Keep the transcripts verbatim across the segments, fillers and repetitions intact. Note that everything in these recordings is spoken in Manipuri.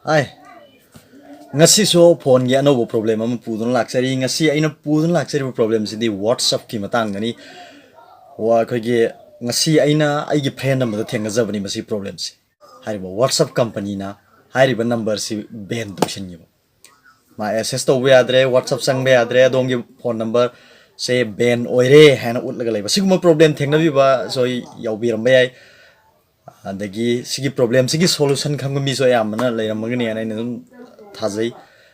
ꯑꯥꯏ, ꯉꯁꯤꯁꯨ ꯐꯣꯟꯒꯤ ꯑꯅꯧꯕ ꯄ꯭ꯔꯣꯕ꯭ꯂꯦꯝ ꯑꯃ ꯄꯨꯗꯨꯅ ꯂꯥꯛꯆꯔꯤ꯫ ꯉꯁꯤ ꯑꯩꯅ ꯄꯨꯗꯨꯅ ꯂꯥꯛꯆꯔꯤꯕ ꯄ꯭ꯔꯣꯕ꯭ꯂꯦꯝꯁꯤꯗꯤ WhatsApp-ꯀꯤ ꯃꯇꯥꯡꯗꯅꯤ꯫ ꯋꯥ-, ꯑꯩꯈꯣꯏꯒꯤ ꯉꯁꯤ ꯑꯩꯅ ꯑꯩꯒꯤ ꯐ꯭ꯔꯦꯟ ꯑꯃꯗ ꯊꯦꯡꯅꯖꯕꯅꯤ ꯃꯁꯤ ꯄ꯭ꯔꯣꯕ꯭ꯂꯦꯝꯁꯤ꯫ ꯍꯥꯏꯔꯤꯕ WhatsApp ꯀꯝꯄꯅꯤꯅ ꯍꯥꯏꯔꯤꯕ ꯅꯝꯕꯔꯁꯤ ꯕꯦꯟ ꯇꯧꯁꯤꯟꯈꯤꯕ꯫ ꯃꯥ ꯑꯦꯛꯁꯦꯁ ꯇꯧꯕ ꯌꯥꯗ꯭ꯔꯦ, WhatsApp ꯆꯪꯕ ꯌꯥꯗ꯭ꯔꯦ, ꯑꯗꯣꯝꯒꯤ ꯐꯣꯟ ꯅꯝꯕꯔꯁꯦ ꯕꯦꯟ ꯑꯣꯏꯔꯦ ꯍꯥꯏꯅ ꯎꯠꯂꯒ ꯂꯩꯕ꯫ ꯁꯤꯒꯨꯝꯕ ꯄ꯭ꯔꯣꯕ꯭ꯂꯦꯝ ꯊꯦꯡꯅꯕꯤꯕꯁꯨ ꯌꯥꯎꯕꯤꯔꯝꯕ ꯌꯥꯏ꯫ ꯑꯗꯒꯤ ꯁꯤꯒꯤ ꯄ꯭ꯔꯣꯕ꯭ꯂꯦꯝꯁꯤꯒꯤ ꯁꯣꯂꯨꯁꯟ ꯈꯪꯕ ꯃꯤꯁꯨ ꯑꯌꯥꯝꯕꯅ ꯂꯩꯔꯝꯃꯒꯅꯤ ꯍꯥꯏꯅ ꯑꯩꯅ ꯑꯗꯨꯝ ꯊꯥꯖꯩ꯫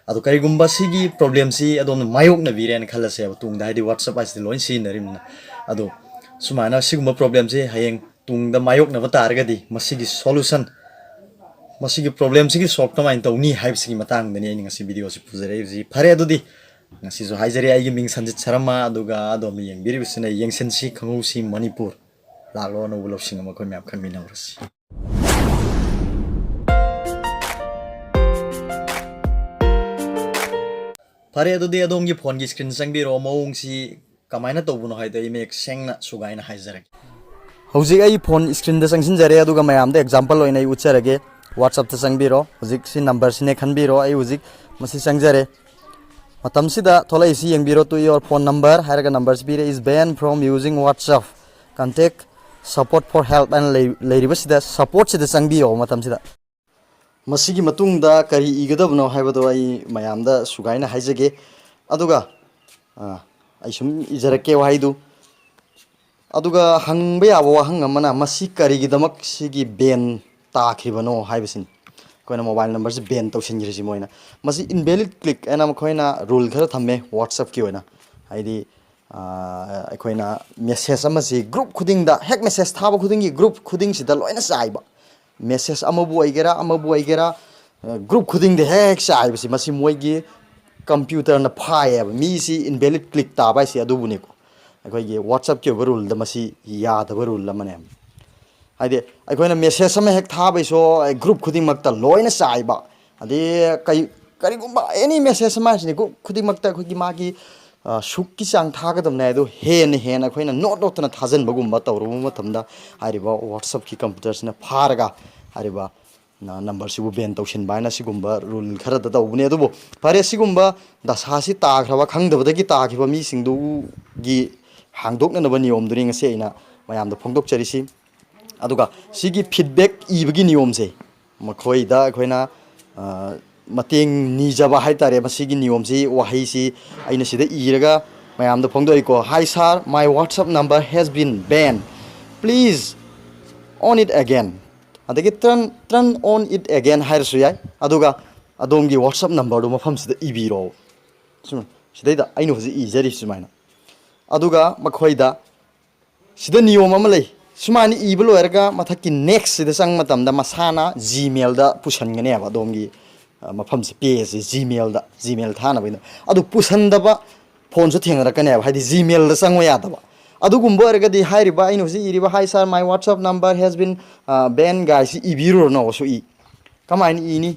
ꯑꯗꯣ ꯀꯔꯤꯒꯨꯝꯕ ꯁꯤꯒꯤ ꯄ꯭ꯔꯣꯕ꯭ꯂꯦꯝꯁꯤ ꯑꯗꯣꯝꯅ ꯃꯥꯌꯣꯛꯅꯕꯤꯔꯦꯅ ꯈꯜꯂꯁꯦꯕ, ꯇꯨꯡꯗ, ꯍꯥꯏꯗꯤ WhatsApp ꯍꯥꯏꯁꯤꯗꯤ ꯂꯣꯏ ꯁꯤꯖꯤꯟꯅꯔꯤꯕꯅꯤꯅ꯫ ꯑꯗꯣ ꯁꯨꯃꯥꯏꯅ ꯁꯤꯒꯨꯝꯕ ꯄ꯭ꯔꯣꯕ꯭ꯂꯦꯝꯁꯤ ꯍꯌꯦꯡ ꯇꯨꯡꯗ ꯃꯥꯌꯣꯛꯅꯕ ꯇꯥꯔꯒꯗꯤ ꯃꯁꯤꯒꯤ ꯁꯣꯂꯨꯁꯟ, ꯃꯁꯤꯒꯤ ꯄ꯭ꯔꯣꯕ꯭ꯂꯦꯝꯁꯤꯒꯤ ꯁꯣꯜꯕ ꯀꯃꯥꯏꯅ ꯇꯧꯅꯤ ꯍꯥꯏꯕꯁꯤꯒꯤ ꯃꯇꯥꯡꯗꯅꯤ ꯑꯩꯅ ꯉꯁꯤ ꯚꯤꯗꯤꯑꯣꯁꯤ ꯄꯨꯖꯔꯛꯏꯕꯁꯤ꯫ ꯐꯔꯦ, ꯑꯗꯨꯗꯤ ꯉꯁꯤꯁꯨ ꯍꯥꯏꯖꯔꯤ, ꯑꯩꯒꯤ ꯃꯤꯡ ꯁꯟꯖꯤꯠ ꯁꯔꯃ, ꯑꯗꯨꯒ ꯑꯗꯣꯝꯅ ꯌꯦꯡꯕꯤꯔꯤꯕꯁꯤꯅ ꯌꯦꯡꯁꯤꯟꯁꯤ ꯈꯪꯍꯧꯁꯤ ꯃꯅꯤꯄꯨꯔ꯫ ꯂꯥꯛꯂꯣ, ꯑꯅꯧꯕ ꯂꯧꯁꯤꯡ ꯑꯃ ꯑꯩꯈꯣꯏ ꯃꯌꯥꯝ ꯈꯪꯃꯤꯟꯅꯍꯧꯔꯁꯤ꯫ ꯐꯔꯦ, ꯑꯗꯨꯗꯤ ꯑꯗꯣꯝꯒꯤ ꯐꯣꯟꯒꯤ ꯁ꯭ꯀ꯭ꯔꯤꯟ ꯆꯪꯕꯤꯔꯣ꯫ ꯃꯑꯣꯡꯁꯤ ꯀꯃꯥꯏꯅ ꯇꯧꯕꯅꯣ ꯍꯥꯏꯗꯣ ꯑꯩ ꯃꯌꯦꯛ ꯁꯦꯡꯅ ꯁꯨꯒꯥꯏꯅ ꯍꯥꯏꯖꯔꯒꯦ꯫ ꯍꯧꯖꯤꯛ ꯑꯩ ꯐꯣꯟ ꯁ꯭ꯀ꯭ꯔꯤꯟꯗ ꯆꯪꯁꯤꯟꯖꯔꯦ, ꯑꯗꯨꯒ ꯃꯌꯥꯝꯗ ꯑꯦꯛꯖꯥꯝꯄꯜ ꯑꯣꯏꯅ ꯑꯩ ꯎꯠꯆꯔꯒꯦ꯫ WhatsApp-ꯇ ꯆꯪꯕꯤꯔꯣ꯫ ꯍꯧꯖꯤꯛ ꯁꯤ ꯅꯝꯕꯔꯁꯤꯅꯦ ꯈꯟꯕꯤꯔꯣ꯫ ꯑꯩ ꯍꯧꯖꯤꯛ ꯃꯁꯤ ꯆꯪꯖꯔꯦ꯫ ꯃꯇꯝꯁꯤꯗ ꯊꯣꯛꯂꯛꯏꯁꯤ ꯌꯦꯡꯕꯤꯔꯣ, "To your phone number" ꯍꯥꯏꯔꯒ ꯅꯝꯕꯔꯁꯤ ꯄꯤꯔꯦ, "is banned from using WhatsApp, contact support for help" ꯍꯥꯏꯅ ꯂꯩ-, ꯂꯩꯔꯤꯕꯁꯤꯗ, ꯁꯄꯣꯔꯠꯁꯤꯗ ꯆꯪꯕꯤꯌꯣ꯫ ꯃꯇꯝꯁꯤꯗ ꯃꯁꯤꯒꯤ ꯃꯇꯨꯡꯗ ꯀꯔꯤ ꯏꯒꯗꯕꯅꯣ ꯍꯥꯏꯕꯗꯣ ꯑꯩ ꯃꯌꯥꯝꯗ ꯁꯨꯒꯥꯏꯅ ꯍꯥꯏꯖꯒꯦ꯫ ꯑꯗꯨꯒ, ꯑ, ꯑꯩ ꯁꯨꯝ ꯏꯖꯔꯛꯀꯦ ꯋꯥꯍꯩꯗꯨ꯫ ꯑꯗꯨꯒ ꯍꯪꯕ ꯌꯥꯕ ꯋꯥꯍꯪ ꯑꯃꯅ, ꯃꯁꯤ ꯀꯔꯤꯒꯤꯗꯃꯛ ꯁꯤꯒꯤ ꯕꯦꯟ ꯇꯥꯈꯤꯕꯅꯣ ꯍꯥꯏꯕꯁꯤꯅꯤ꯫ ꯑꯩꯈꯣꯏꯅ ꯃꯣꯕꯥꯏꯜ ꯅꯝꯕꯔꯁꯤ ꯕꯦꯟ ꯇꯧꯁꯤꯟꯈ꯭ꯔꯤꯁꯤ ꯃꯣꯏꯅ꯫ ꯃꯁꯤ invalid click ꯍꯥꯏꯅ ꯃꯈꯣꯏꯅ ꯔꯨꯜ ꯈꯔ ꯊꯝꯃꯦ WhatsApp-ꯀꯤ ꯑꯣꯏꯅ꯫ ꯍꯥꯏꯗꯤ, ꯑ, ꯑꯩꯈꯣꯏꯅ ꯃꯦꯁꯦꯖ ꯑꯃꯁꯤ ꯒ꯭ꯔꯨꯞ ꯈꯨꯗꯤꯡꯗ, ꯍꯦꯛ ꯃꯦꯁꯦꯖ ꯊꯥꯕ ꯈꯨꯗꯤꯡꯒꯤ ꯒ꯭ꯔꯨꯞ ꯈꯨꯗꯤꯡꯁꯤꯗ ꯂꯣꯏꯅ ꯆꯥꯏꯕ꯫ ꯃꯦꯁꯦꯖ ꯑꯃꯕꯨ ꯑꯣꯏꯒꯦꯔꯥ, ꯑꯃꯕꯨ ꯑꯣꯏꯒꯦꯔꯥ, ꯑ, ꯒ꯭ꯔꯨꯞ ꯈꯨꯗꯤꯡꯗ ꯍꯦꯛ ꯆꯥꯏꯕꯁꯤ, ꯃꯁꯤ ꯃꯣꯏꯒꯤ ꯀꯝꯄ꯭ꯌꯨꯇꯔꯅ ꯐꯥꯏꯌꯦꯕ꯫ ꯃꯤꯁꯤ invalid click ꯇꯥꯕ ꯍꯥꯏꯁꯦ ꯑꯗꯨꯕꯨꯅꯤꯀꯣ꯫ ꯑꯩꯈꯣꯏꯒꯤ WhatsApp-ꯀꯤ ꯑꯣꯏꯕ ꯔꯨꯜꯗ ꯃꯁꯤ ꯌꯥꯗꯕ ꯔꯨꯜ ꯑꯃꯅꯦ꯫ ꯍꯥꯏꯗꯤ, ꯑꯩꯈꯣꯏꯅ ꯃꯦꯁꯦꯖ ꯑꯃ ꯍꯦꯛ ꯊꯥꯕꯩꯁꯨ, ꯑꯦ, ꯒ꯭ꯔꯨꯞ ꯈꯨꯗꯤꯡꯃꯛꯇ ꯂꯣꯏꯅ ꯆꯥꯏꯕ꯫ ꯑꯗꯩ ꯀꯩ-, ꯀꯔꯤꯒꯨꯝꯕ ꯑꯦꯅꯤ ꯃꯦꯁꯦꯖ ꯑꯃ ꯍꯥꯏꯁꯤꯅꯤ, ꯒ꯭ꯔꯨꯞ ꯈꯨꯗꯤꯡꯃꯛꯇ ꯑꯩꯈꯣꯏꯒꯤ ꯃꯥꯒꯤ, ꯑ, ꯁꯨꯛꯀꯤ ꯆꯥꯡ ꯊꯥꯒꯗꯕꯅꯦ꯫ ꯑꯗꯨ ꯍꯦꯟꯅ ꯍꯦꯟꯅ ꯑꯩꯈꯣꯏꯅ ꯅꯣꯠ ꯅꯣꯠꯇꯅ ꯊꯥꯖꯤꯟꯕꯒꯨꯝꯕ ꯇꯧꯔꯨꯕ ꯃꯇꯝꯗ, ꯍꯥꯏꯔꯤꯕ WhatsApp-ꯀꯤ ꯀꯝꯄ꯭ꯌꯨꯇꯔꯁꯤꯅ ꯐꯥꯔꯒ, ꯍꯥꯏꯔꯤꯕ ꯅꯝꯕꯔꯁꯤꯕꯨ ꯕꯦꯟ ꯇꯧꯁꯤꯟꯕ ꯍꯥꯏꯅ ꯁꯤꯒꯨꯝꯕ ꯔꯨꯜ ꯈꯔꯗ ꯇꯧꯕꯅꯦ꯫ ꯑꯗꯨꯕꯨ ꯐꯔꯦ, ꯁꯤꯒꯨꯝꯕ ꯗꯁꯥꯁꯤ ꯇꯥꯈ꯭ꯔꯕ, ꯈꯪꯗꯕꯗꯒꯤ ꯇꯥꯈꯤꯕ ꯃꯤꯁꯤꯡꯗꯨꯒꯤ ꯍꯥꯡꯗꯣꯛꯅꯅꯕ ꯅꯤꯌꯣꯝꯗꯨꯅꯤ ꯉꯁꯤ ꯑꯩꯅ ꯃꯌꯥꯝꯗ ꯐꯣꯡꯗꯣꯛꯆꯔꯤꯁꯤ꯫ ꯑꯗꯨꯒ ꯁꯤꯒꯤ ꯐꯤꯗꯕꯦꯛ ꯏꯕꯒꯤ ꯅꯤꯌꯣꯝꯁꯦ, ꯃꯈꯣꯏꯗ ꯑꯩꯈꯣꯏꯅ, ꯑ, ꯃꯇꯦꯡ ꯅꯤꯖꯕ ꯍꯥꯏ ꯇꯥꯔꯦ꯫ ꯃꯁꯤꯒꯤ ꯅꯤꯌꯣꯝꯁꯤ, ꯋꯥꯍꯩꯁꯤ ꯑꯩꯅ ꯁꯤꯗ ꯏꯔꯒ ꯃꯌꯥꯝꯗ ꯐꯣꯡꯗꯣꯛꯏꯀꯣ꯫ "Hi sir, my WhatsApp number has been banned. Please on it again." ꯑꯗꯒꯤ "Turn, turn on it again" ꯍꯥꯏꯔꯁꯨ ꯌꯥꯏ꯫ ꯑꯗꯨꯒ ꯑꯗꯣꯝꯒꯤ WhatsApp ꯅꯝꯕꯔꯗꯨ ꯃꯐꯝꯁꯤꯗ ꯏꯕꯤꯔꯣ꯫ ꯁꯨꯝ ꯁꯤꯗꯩꯗ ꯑꯩꯅ ꯍꯧꯖꯤꯛ ꯏꯖꯔꯤꯁꯤ ꯁꯨꯃꯥꯏꯅ꯫ ꯑꯗꯨꯒ ꯃꯈꯣꯏꯗ ꯁꯤꯗ ꯅꯤꯌꯣꯝ ꯑꯃ ꯂꯩ꯫ ꯁꯨꯃꯥꯏꯅ ꯏꯕ ꯂꯣꯏꯔꯒ ꯃꯊꯛꯀꯤ next ꯁꯤꯗ ꯆꯪꯕ ꯃꯇꯝꯗ ꯃꯁꯥꯅ Gmail-ꯗ ꯄꯨꯁꯟꯒꯅꯦꯕ, ꯑꯗꯣꯝꯒꯤ, ꯑ, ꯃꯐꯝꯁꯦ, page-ꯁꯦ Gmail-ꯗ, Gmail ꯊꯥꯅꯕꯒꯤꯗ꯫ ꯑꯗꯨ ꯄꯨꯁꯟꯗꯕ ꯐꯣꯟꯁꯨ ꯊꯦꯡꯅꯔꯛꯀꯅꯦꯕ, ꯍꯥꯏꯗꯤ Gmail-ꯗ ꯆꯪꯕ ꯌꯥꯗꯕ꯫ ꯑꯗꯨꯒꯨꯝꯕ ꯑꯣꯏꯔꯒꯗꯤ ꯍꯥꯏꯔꯤꯕ ꯑꯩꯅ ꯍꯧꯖꯤꯛ ꯏꯔꯤꯕ "Hi sir, my WhatsApp number has been, uh, banned" ꯒꯥꯏꯁꯤ ꯏꯕꯤꯔꯨꯔꯅꯣꯕ ꯁꯨꯛꯏ꯫ ꯀꯃꯥꯏꯅ ꯏꯅꯤ?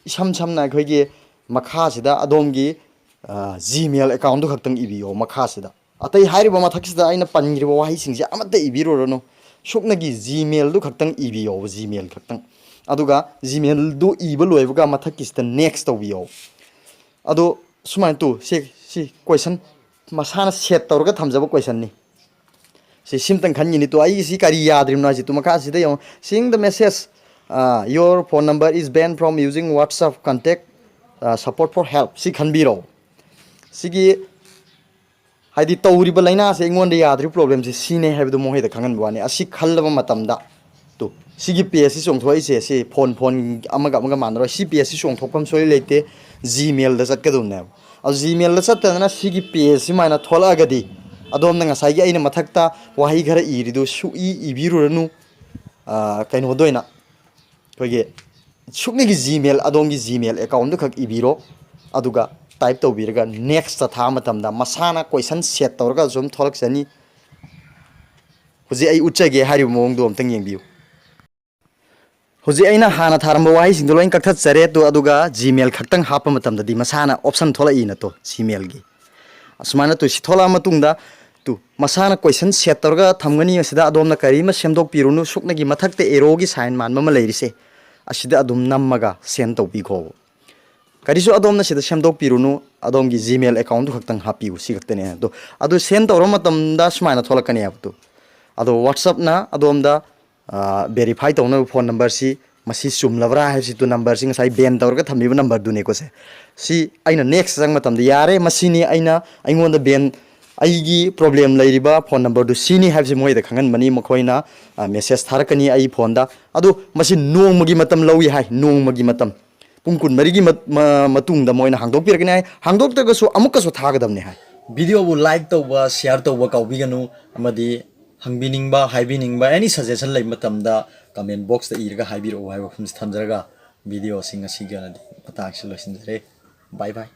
ꯏꯁꯝ ꯁꯝꯅ ꯑꯩꯈꯣꯏꯒꯤ ꯃꯈꯥꯁꯤꯗ ꯑꯗꯣꯝꯒꯤ, ꯑ, Gmail account-ꯗꯨ ꯈꯛꯇꯪ ꯏꯕꯤꯌꯣ꯫ ꯃꯈꯥꯁꯤꯗ ꯑꯇꯩ ꯍꯥꯏꯔꯤꯕ ꯃꯊꯛꯁꯤꯗ ꯑꯩꯅ ꯄꯟꯈ꯭ꯔꯤꯕ ꯋꯥꯍꯩꯁꯤꯡꯁꯦ ꯑꯃꯠꯇ ꯏꯕꯤꯔꯨꯔꯅꯨ꯫ ꯁꯨꯞꯅꯒꯤ Gmail-ꯗꯨ ꯈꯛꯇꯪ ꯏꯕꯤꯌꯣꯕ, Gmail ꯈꯛꯇꯪ꯫ ꯑꯗꯨꯒ Gmail-ꯗꯨ ꯏꯕ ꯂꯣꯏꯕꯒ ꯃꯊꯛꯀꯤꯁꯤꯗ next ꯇꯧꯕꯤꯌꯣ꯫ ꯑꯗꯣ ꯁꯨꯃꯥꯏꯅ ꯇꯨ, ꯁꯤ, ꯁꯤ question ꯃꯁꯥꯅ set ꯇꯧꯔꯒ ꯊꯝꯖꯕ question-ꯅꯤ꯫ ꯁꯤ ꯁꯤꯝꯇꯪ ꯈꯟꯈꯤꯅꯤ꯫ ꯇꯨ, ꯑꯩꯒꯤꯁꯤ ꯀꯔꯤ ꯌꯥꯗ꯭ꯔꯤꯕꯅꯣ ꯍꯥꯏꯁꯦ? ꯇꯨ, ꯃꯈꯥꯁꯤꯗ ꯌꯦꯡꯉꯣ, "Seeing the message, uh, your phone number is banned from using WhatsApp, contact, uh, support for help" ꯁꯤ ꯈꯟꯕꯤꯔꯣ꯫ ꯁꯤꯒꯤ, ꯍꯥꯏꯗꯤ, ꯇꯧꯔꯤꯕ ꯂꯥꯏꯅꯥꯁꯦ, ꯑꯩꯉꯣꯟꯗ ꯌꯥꯗ꯭ꯔꯤꯕ problem-ꯁꯦ ꯁꯤꯅꯦ ꯍꯥꯏꯕꯗꯨ ꯃꯈꯣꯏꯗ ꯈꯪꯍꯟꯕ ꯋꯥꯅꯤ꯫ ꯑꯁꯤ ꯈꯜꯂꯕ ꯃꯇꯝꯗ, ꯇꯨ, ꯁꯤꯒꯤ page-ꯁꯤ ꯆꯣꯡꯊꯣꯛꯏꯁꯦ, ꯁꯤ phone, phone ꯑꯃꯒ ꯑꯃꯒ ꯃꯥꯟꯅꯔꯣꯏ꯫ ꯁꯤ page-ꯁꯤ ꯆꯣꯡꯊꯣꯛꯐꯝ ꯁꯣꯏ ꯂꯩꯇꯦ, Gmail-ꯗ ꯆꯠꯀꯗꯧꯅꯦꯕ꯫ ꯑꯗꯨ Gmail-ꯗ ꯆꯠꯇꯗꯅ ꯁꯤꯒꯤ page-ꯁꯤꯃꯥꯏꯅ ꯊꯣꯛꯂꯛꯑꯒꯗꯤ, ꯑꯗꯣꯝꯅ ꯉꯁꯥꯏꯒꯤ ꯑꯩꯅ ꯃꯊꯛꯇ ꯋꯥꯍꯩ ꯈꯔ ꯏꯔꯤꯗꯨ ꯁꯨꯛꯏ ꯏꯕꯤꯔꯨꯔꯅꯨ꯫ ꯑ, ꯀꯩꯅꯣꯗ ꯑꯣꯏꯅ, ꯑꯩꯈꯣꯏꯒꯤ ꯁꯨꯞꯅꯒꯤ Gmail, ꯑꯗꯣꯝꯒꯤ Gmail account-ꯗꯨ ꯈꯛ ꯏꯕꯤꯔꯣ꯫ ꯑꯗꯨꯒ type ꯇꯧꯕꯤꯔꯒ next-ꯇ ꯊꯥꯕ ꯃꯇꯝꯗ ꯃꯁꯥꯅ question set ꯇꯧꯔꯒ ꯁꯨꯝ ꯊꯣꯛꯂꯛꯆꯅꯤ꯫ ꯍꯧꯖꯤꯛ ꯑꯩ ꯎꯠꯆꯒꯦ ꯍꯥꯏꯔꯤꯕ ꯃꯑꯣꯡꯗꯣ ꯑꯝꯇꯪ ꯌꯦꯡꯕꯤꯌꯨ꯫ ꯍꯧꯖꯤꯛ ꯑꯩꯅ ꯍꯥꯟꯅ ꯊꯥꯔꯝꯕ ꯋꯥꯍꯩꯁꯤꯡꯗꯣ ꯂꯣꯏ ꯀꯛꯊꯠꯆꯔꯦ꯫ ꯇꯣ, ꯑꯗꯨꯒ Gmail ꯈꯛꯇꯪ ꯍꯥꯞꯄ ꯃꯇꯝꯗꯗꯤ ꯃꯁꯥꯅ option ꯊꯣꯛꯂꯛꯏꯅ ꯇꯣ, Gmail-ꯒꯤ꯫ ꯑꯁꯨꯃꯥꯏꯅ ꯇꯨ, ꯁꯤ ꯊꯣꯛꯂꯛꯑ ꯃꯇꯨꯡꯗ, ꯇꯨ, ꯃꯁꯥꯅ question set ꯇꯧꯔꯒ ꯊꯝꯒꯅꯤ꯫ ꯑꯁꯤꯗ ꯑꯗꯣꯝꯅ ꯀꯔꯤꯃ ꯁꯦꯝꯗꯣꯛꯄꯤꯔꯨꯅꯨ꯫ ꯁꯨꯞꯅꯒꯤ ꯃꯊꯛꯇ arrow-ꯒꯤ sign ꯃꯥꯟꯕ ꯑꯃ ꯂꯩꯔꯤꯁꯦ, ꯑꯁꯤꯗ ꯑꯗꯨꯝ ꯅꯝꯃꯒ ꯁꯦꯟ ꯇꯧꯕꯤꯈꯣꯕ꯫ ꯀꯔꯤꯁꯨ ꯑꯗꯣꯝꯅ ꯁꯤꯗ ꯁꯦꯝꯗꯣꯛꯄꯤꯔꯨꯅꯨ, ꯑꯗꯣꯝꯒꯤ Gmail account ꯗꯨ ꯈꯛꯇꯪ ꯍꯥꯞꯄꯤꯌꯨ, ꯁꯤ ꯈꯛꯇꯅꯦ꯫ ꯑꯗꯣ ꯑꯗꯨ ꯁꯦꯟ ꯇꯧꯔ ꯃꯇꯝꯗ ꯁꯨꯃꯥꯏꯅ ꯊꯣꯛꯂꯛꯀꯅꯦꯕ꯫ ꯑꯗꯣ WhatsApp ꯅ ꯑꯗꯣꯝꯗ ꯚꯦꯔꯤꯐꯥꯏ ꯇꯧꯅꯕ ꯐꯣꯟ ꯅꯝꯕꯔꯁꯤ, ꯃꯁꯤ ꯆꯨꯝꯂꯕ꯭ꯔꯥ ꯍꯥꯏꯕꯁꯤꯗꯨ, ꯅꯝꯕꯔꯁꯤ ꯉꯁꯥꯏ ꯕꯦꯟ ꯇꯧꯔꯒ ꯊꯝꯕꯤꯕ ꯅꯝꯕꯔꯗꯨꯅꯦꯀꯣ ꯁꯦ꯫ ꯁꯤ ꯑꯩꯅ ꯅꯦꯛꯁ ꯆꯪꯕ ꯃꯇꯝꯗ, ꯌꯥꯔꯦ, ꯃꯁꯤꯅꯤ ꯑꯩꯅ, ꯑꯩꯉꯣꯟꯗ ꯕꯦꯟ, ꯑꯩꯒꯤ ꯄ꯭ꯔꯣꯕ꯭ꯂꯦꯝ ꯂꯩꯔꯤꯕ ꯐꯣꯟ ꯅꯝꯕꯔꯗꯨ ꯁꯤꯅꯤ ꯍꯥꯏꯕꯁꯤ ꯃꯣꯏꯗ ꯈꯪꯍꯟꯕꯅꯤ꯫ ꯃꯈꯣꯏꯅ ꯃꯦꯁꯦꯖ ꯊꯥꯔꯛꯀꯅꯤ ꯑꯩ ꯐꯣꯟꯗ꯫ ꯑꯗꯨ ꯃꯁꯤ ꯅꯣꯡꯃꯒꯤ ꯃꯇꯝ ꯂꯧꯏ ꯍꯥꯏ, ꯅꯣꯡꯃꯒꯤ ꯃꯇꯝ꯫ ꯄꯨꯡ ꯀꯨꯟꯃꯔꯤꯒꯤ ꯃ- ꯃ- ꯃꯇꯨꯡꯗ ꯃꯣꯏꯅ ꯍꯥꯡꯗꯣꯛꯄꯤꯔꯛꯀꯅꯤ ꯍꯥꯏ꯫ ꯍꯥꯡꯗꯣꯛꯇ꯭ꯔꯒꯁꯨ ꯑꯃꯨꯛꯀꯁꯨ ꯊꯥꯒꯗꯕꯅꯤ ꯍꯥꯏ꯫ ꯚꯤꯗꯤꯑꯣꯕꯨ ꯂꯥꯏꯛ ꯇꯧꯕ, ꯁꯤꯌꯥꯔ ꯇꯧꯕ ꯀꯥꯎꯕꯤꯒꯅꯨ, ꯑꯃꯗꯤ ꯍꯪꯕꯤꯅꯤꯡꯕ, ꯍꯥꯏꯕꯤꯅꯤꯡꯕ, ꯑꯦꯅꯤ ꯁꯖꯦꯁꯟ ꯂꯩꯕ ꯃꯇꯝꯗ ꯀꯃꯦꯟ ꯕꯣꯛꯁꯇ ꯏꯔꯒ ꯍꯥꯏꯕꯤꯔꯛꯎ ꯍꯥꯏꯕ ꯋꯥꯐꯝꯁꯤ ꯊꯝꯖꯔꯒ, ꯚꯤꯗꯤꯑꯣ ꯑꯁꯤ ꯉꯁꯤꯒꯤ ꯑꯣꯏꯅꯗꯤ ꯃꯇꯥꯡꯁꯤ ꯂꯣꯏꯁꯤꯟꯖꯔꯦ꯫ ꯕꯥꯏ ꯕꯥꯏ꯫